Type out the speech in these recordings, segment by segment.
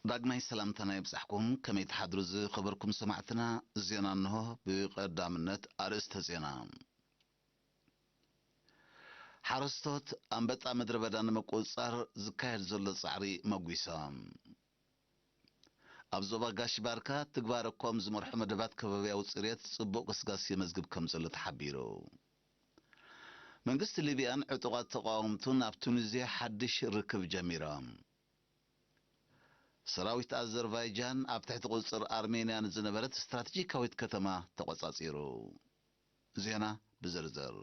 ዳግማይ ሰላምታና ይብጻሕኩም። ከመይ ትሓድሩ ዝኸበርኩም ሰማዕትና? ዜና እንሆ። ብቐዳምነት ኣርእስተ ዜና። ሓረስቶት ኣንበጣ ምድረ በዳ ንምቁጽጻር ዝካየድ ዘሎ ጻዕሪ መጒሶም። ኣብ ዞባ ጋሽ ባርካ ትግባረ ኮም ዝመርሖ መደባት ከባብያዊ ጽሬት ጽቡቕ ገስጋስ የመዝግብ ከም ዘሎ ተሓቢሩ። መንግስቲ ሊብያን ዕጡቓት ተቃወምቱን ኣብ ቱኒዝያ ሓድሽ ርክብ ጀሚሮም። ሰራዊት ኣዘርባይጃን ኣብ ትሕቲ ቁጽጽር ኣርሜንያ ንዝነበረት ስትራቴጂካዊት ከተማ ተቆጻጺሩ። ዜና ብዝርዝር።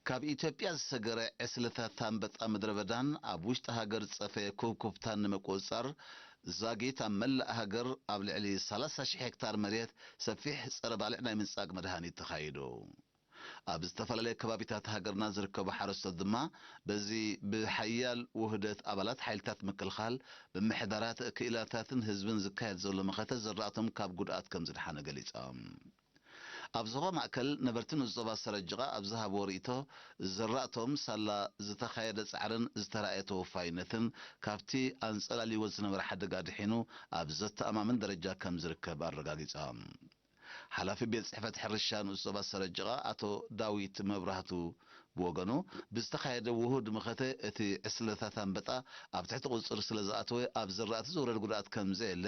ካብ ኢትዮጵያ ዝሰገረ ዕስለታት ኣንበጣ ምድረ በዳን ኣብ ውሽጢ ሃገር ዝጸፈየ ኩብኩብታን ንምቁጽጻር፣ ዛጊት ኣብ መላእ ሃገር ኣብ ልዕሊ ሰላሳ ሺሕ ሄክታር መሬት ሰፊሕ ጸረ ባልዕ ናይ ምንጻግ መድሃኒት ተኻይዱ። ኣብ ዝተፈላለየ ከባቢታት ሃገርና ዝርከቡ ሓረስቶት ድማ በዚ ብሓያል ውህደት ኣባላት ሓይልታት ምክልኻል፣ ምምሕዳራት፣ ክኢላታትን ህዝብን ዝካየድ ዘሎ መኸተ ዘራእቶም ካብ ጉድኣት ከም ዝድሓነ ገሊጾም። ኣብ ዞባ ማእከል ነበርቲ ንኡስ ዞባ ሰረጅቓ ኣብ ዝሃብዎ ርእይቶ፣ ዘራእቶም ሳላ ዝተኻየደ ጻዕርን ዝተራእየ ተወፋይነትን ካብቲ ኣንጸላልይዎ ዝነበረ ሓደጋ ድሒኑ ኣብ ዘተኣማምን ደረጃ ከም ዝርከብ ኣረጋጊጾም። ሓላፊ ቤት ጽሕፈት ሕርሻ ንኡስ ዞባ ሰረጅቓ ኣቶ ዳዊት መብራህቱ ብወገኑ፣ ብዝተኻየደ ውሁድ መኸተ እቲ ዕስለታት ኣንበጣ ኣብ ትሕቲ ቁጽጽር ስለ ዝኣተወ ኣብ ዘራእቲ ዝወረደ ጉድኣት ከም ዘየለ፣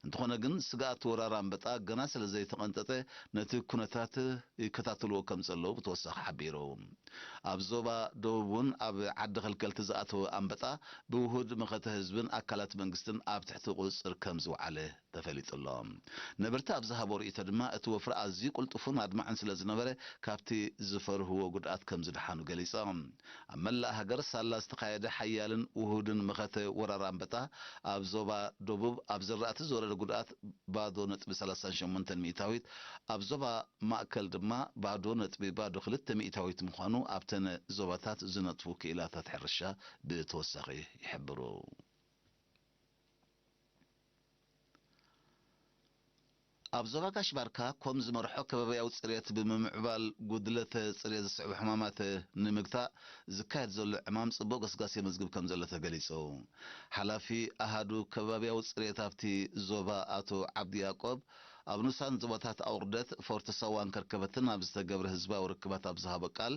እንተኾነ ግን ስግኣት ወራር ኣንበጣ ገና ስለ ዘይተቐንጠጠ ነቲ ኩነታት ይከታተልዎ ከም ዘለዉ ብተወሳኺ ሓቢሩ። ኣብ ዞባ ደቡብ እውን ኣብ ዓዲ ከልከልቲ ዝኣተወ ኣንበጣ ብውሁድ መኸተ ህዝብን ኣካላት መንግስትን ኣብ ትሕቲ ቁጽጽር ከም ዝወዓለ ተፈሊጡ ኣሎ። ነበርቲ ኣብ ዝሃቦ ርእይቶ ድማ እቲ ወፍሪ ኣዝዩ ቅልጡፍን ኣድማዕን ስለ ዝነበረ ካብቲ ዝፈርህዎ ጉድኣት ከም ዝደሓኑ ገሊጾም። ኣብ መላእ ሃገር ሳላ ዝተኻየደ ሓያልን ውሁድን መኸተ ወራር ኣንበጣ ኣብ ዞባ ደቡብ ኣብ ዘራእቲ ዝወረደ ጉድኣት ባዶ ነጥቢ ሰላሳን ሸሞንተን ሚእታዊት፣ ኣብ ዞባ ማእከል ድማ ባዶ ነጥቢ ባዶ ክልተ ሚእታዊት ምዃኑ ኣብተን ዞባታት ዝነጥፉ ክኢላታት ሕርሻ ብተወሳኺ ይሕብሩ። ኣብ ዞባ ጋሽ ባርካ ኮም ዝመርሖ ከባብያዊ ጽሬት ብምምዕባል ጉድለት ጽሬት ዝስዕቡ ሕማማት ንምግታእ ዝካየድ ዘሎ ዕማም ጽቡቕ ገስጋስ የመዝግብ ከም ዘሎ ተገሊጹ። ሓላፊ ኣሃዱ ከባብያዊ ጽሬት ኣብቲ ዞባ ኣቶ ዓብዲ ያቆብ ኣብ ንኡሳን ዞባታት ኣውርደት፣ ፎርቶ ሳዋን ከርከበትን ኣብ ዝተገብረ ህዝባዊ ርክባት ኣብ ዝሃቦ ቃል፣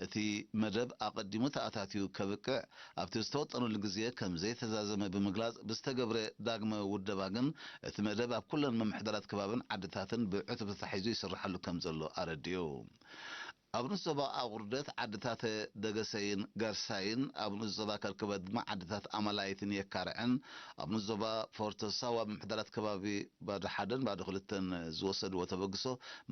እቲ መደብ ኣቐዲሙ ተኣታትዩ ከብቅዕ ኣብቲ ዝተወጠነሉ ግዜ ከም ዘይተዛዘመ ብምግላጽ፣ ብዝተገብረ ዳግመ ውደባ ግን እቲ መደብ ኣብ ኩለን ምምሕዳራት ከባብን ዓድታትን ብዕቱብ ተታሒዙ ይስርሓሉ ከም ዘሎ ኣረዲኡ። ኣብ ንኡስ ዞባ ኣቑርደት ዓድታት ደገሰይን ገርሳይን፣ ኣብ ንኡስ ዞባ ከርከበት ድማ ዓድታት ኣማላይትን የካርዕን፣ ኣብ ንኡስ ዞባ ፎርቶ ሳዋ ምምሕዳራት ከባቢ ባዶ ሓደን ባዶ ክልተን ዝወሰድዎ ተበግሶ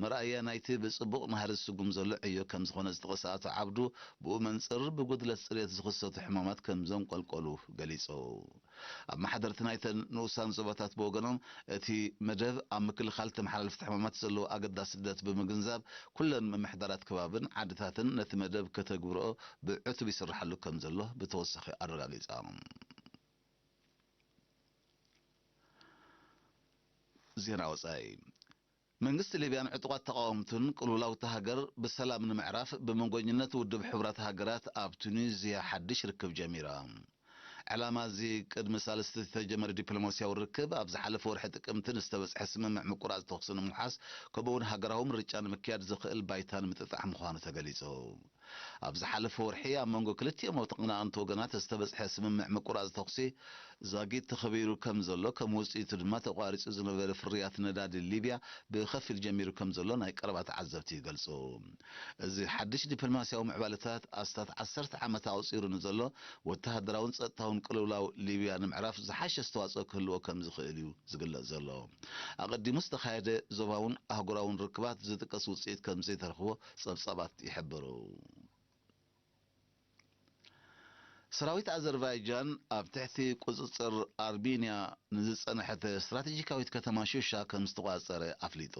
መርኣያ ናይቲ ብጽቡቕ ናህሪ ዝስጉም ዘሎ ዕዮ ከም ዝኾነ ዝጠቐሰ ኣቶ ዓብዱ፣ ብኡ መንጽር ብጉድለት ጽሬት ዝኽሰቱ ሕማማት ከም ዘንቆልቆሉ ገሊጹ። ኣመሓደርቲ ናይተን ንኡሳን ዞባታት ብወገኖም፣ እቲ መደብ ኣብ ምክልኻል ተመሓላልፍቲ ሕማማት ዘለዎ ኣገዳስነት ብምግንዛብ፣ ኩለን ምምሕዳራት ከባብን ዓድታትን ነቲ መደብ ከተግብርኦ ብዕቱብ ይስርሓሉ ከም ዘሎ ብተወሳኺ ኣረጋጊጾም። ዜና ወጻኢ። መንግስቲ ሊብያን ዕጡቓት ተቓወምቱን ቅልውላው እታ ሃገር ብሰላም ንምዕራፍ ብመንጎኝነት ውድብ ሕቡራት ሃገራት ኣብ ቱኒዝያ ሓድሽ ርክብ ጀሚራ። ዕላማ እዚ ቅድሚ ሳልስቲ ዝተጀመረ ዲፕሎማስያዊ ርክብ፣ ኣብ ዝሓለፈ ወርሒ ጥቅምቲ ንዝተበጽሐ ስምምዕ ምቁራጽ ተኹሲ ንምውሓስ፣ ከምኡ እውን ሃገራዊ ምርጫ ንምክያድ ዘኽእል ባይታ ንምጥጣሕ ምዃኑ ተገሊጹ። ኣብ ዝሓለፈ ወርሒ ኣብ መንጎ ክልቲኦም ተቐናቐንቲ ወገናት ዝተበጽሐ ስምምዕ ምቁራጽ ተኹሲ ዛጊት ተኸቢሩ ከም ዘሎ፣ ከም ውጽኢቱ ድማ ተቋሪጹ ዝነበረ ፍርያት ነዳዲ ሊብያ ብኸፊል ጀሚሩ ከም ዘሎ ናይ ቀረባ ተዓዘብቲ ይገልጹ። እዚ ሓድሽ ዲፕሎማስያዊ ምዕባለታት ኣስታት ዓሰርተ ዓመት ኣቑጺሩ ንዘሎ ወተሃደራውን ጸጥታውን ቅልውላው ሊብያ ንምዕራፍ ዝሓሸ ኣስተዋጽኦ ክህልዎ ከም ዝኽእል እዩ ዝግለጽ ዘሎ። ኣቐዲሙ ዝተኻየደ ዞባውን ኣህጉራውን ርክባት ዝጥቀስ ውጽኢት ከም ዘይተረኽቦ ጸብጻባት ይሕብሩ። ሰራዊት ኣዘርባይጃን ኣብ ትሕቲ ቁጽጽር ኣርሜንያ ንዝጸንሐት ስትራቴጂካዊት ከተማ ሹሻ ከም ዝተቋጸረ ኣፍሊጡ።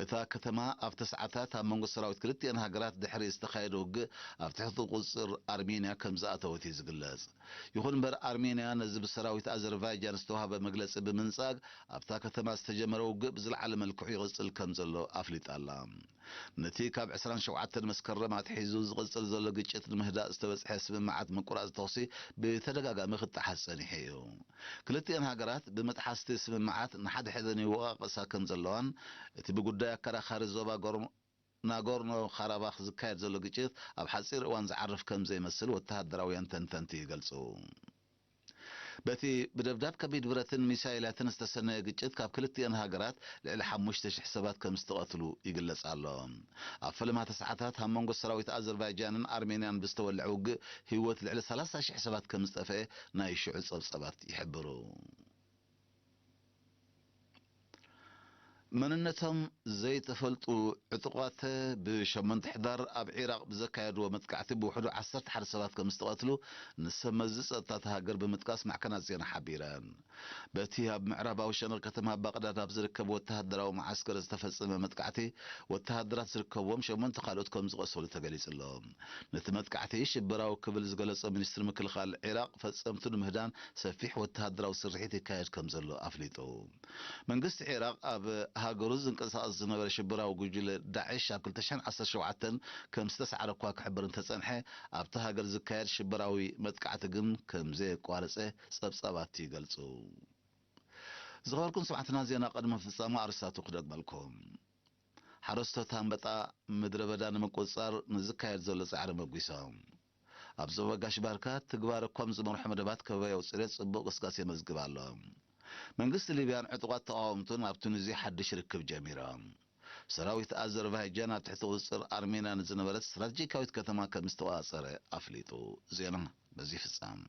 እታ ከተማ ኣብቲ ሰዓታት ኣብ መንጎ ሰራዊት ክልቲአን ሃገራት ድሕሪ ዝተኻየደ ውግእ ኣብ ትሕቲ ቁጽጽር ኣርሜንያ ከም ዝኣተወት እዩ ዝግለጽ። ይኹን እምበር ኣርሜንያ ነዚ ብሰራዊት ኣዘርባይጃን ዝተዋህበ መግለጺ ብምንጻግ ኣብታ ከተማ ዝተጀመረ ውግእ ብዝለዓለ መልክዑ ይቕጽል ከም ዘሎ ኣፍሊጣ ኣላ። ነቲ ካብ ዕስራን ሸውዓተን መስከረም ኣትሒዙ ዝቕጽል ዘሎ ግጭት ንምህዳእ ዝተበጽሐ ስምምዓት ምቁራጽ ተኹሲ ብተደጋጋሚ ክጠሓስ ጸኒሑ እዩ። ክልቲኣን ሃገራት ብመጥሓስቲ ስምምዓት ንሓድሕደን ይወቓቐሳ ከም ዘለዋን፣ እቲ ብጉዳይ ኣከራኻሪ ዞባ ጎርም-፣ ናጎርኖ ካራባኽ ዝካየድ ዘሎ ግጭት ኣብ ሓጺር እዋን ዝዓርፍ ከም ዘይመስል ወተሃደራውያን ተንተንቲ ይገልጹ። በቲ ብደብዳብ ከቢድ ብረትን ሚሳይላትን ዝተሰነየ ግጭት ካብ ክልቲኣን ሃገራት ልዕሊ ሓሙሽተ ሽሕ ሰባት ከም ዝተቐትሉ ይግለጽ ኣሎ። ኣብ ፈለማተ ሰዓታት ኣብ መንጎ ሰራዊት ኣዘርባይጃንን ኣርሜንያን ብዝተወልዐ ውግእ ህይወት ልዕሊ ሰላሳ ሽሕ ሰባት ከም ዝጠፍአ ናይ ሽዑ ጸብጸባት ይሕብሩ። መንነቶም ዘይተፈልጡ ዕጡቓት ብሸሞንተ ሕዳር ኣብ ዒራቕ ብዘካየድዎ መጥቃዕቲ ብውሕዱ ዓሰርተ ሓደ ሰባት ከም ዝተቐትሉ ንሰብ መዚ ጸጥታ እታ ሃገር ብምጥቃስ ማዕከናት ዜና ሓቢረን። በቲ ኣብ ምዕራባዊ ሸነኽ ከተማ ባቕዳድ ኣብ ዝርከብ ወተሃደራዊ መዓስከር ዝተፈጸመ መጥቃዕቲ፣ ወተሃደራት ዝርከብዎም ሸሞንተ ካልኦት ከም ዝቖሰሉ ተገሊጹ ኣሎ። ነቲ መጥቃዕቲ ሽበራዊ ክብል ዝገለጾ ሚኒስትሪ ምክልኻል ዒራቕ፣ ፈጸምቱ ንምህዳን ሰፊሕ ወተሃደራዊ ስርሒት ይካየድ ከም ዘሎ ኣፍሊጡ። መንግስቲ ዒራቕ ኣብ ሃገሩ ዝንቀሳቐስ ዝነበረ ሽበራዊ ጉጅለ ዳዕሽ ኣብ ክልተ ሽሕን ዓሰርተ ሸውዓተን ከም ዝተሰዓረ እኳ ክሕብር እንተጸንሐ፣ ኣብታ ሃገር ዝካየድ ሽበራዊ መጥቃዕቲ ግን ከም ዘየቋረጸ ጸብጻባት ይገልጹ። ዝኸበርኩም ሰማዕትና፣ ዜና ቅድሚ ፍጻመ ኣርእስታቱ ክደግመልኩም። ሓረስቶት ኣንበጣ ምድረ በዳ ንምቁጽጻር ንዝካየድ ዘሎ ጻዕሪ መጒሶም። ኣብ ዞባ ጋሽ ባርካ ትግባረ ኮም ዝመርሖ መደባት ከባብያዊ ጽሬት ጽቡቕ ግስጋሴ የመዝግብ ኣሎ። መንግስቲ ሊብያን ዕጡቓት ተቓወምቱን ኣብ ቱኒዝያ ሓድሽ ርክብ ጀሚሮም። ሰራዊት ኣዘርባይጃን ኣብ ትሕቲ ቁጽጽር ኣርሜንያ ንዝነበረት ስትራቴጂካዊት ከተማ ከም ዝተቆጻጸረ ኣፍሊጡ። ዜና በዚ ይፍጸም።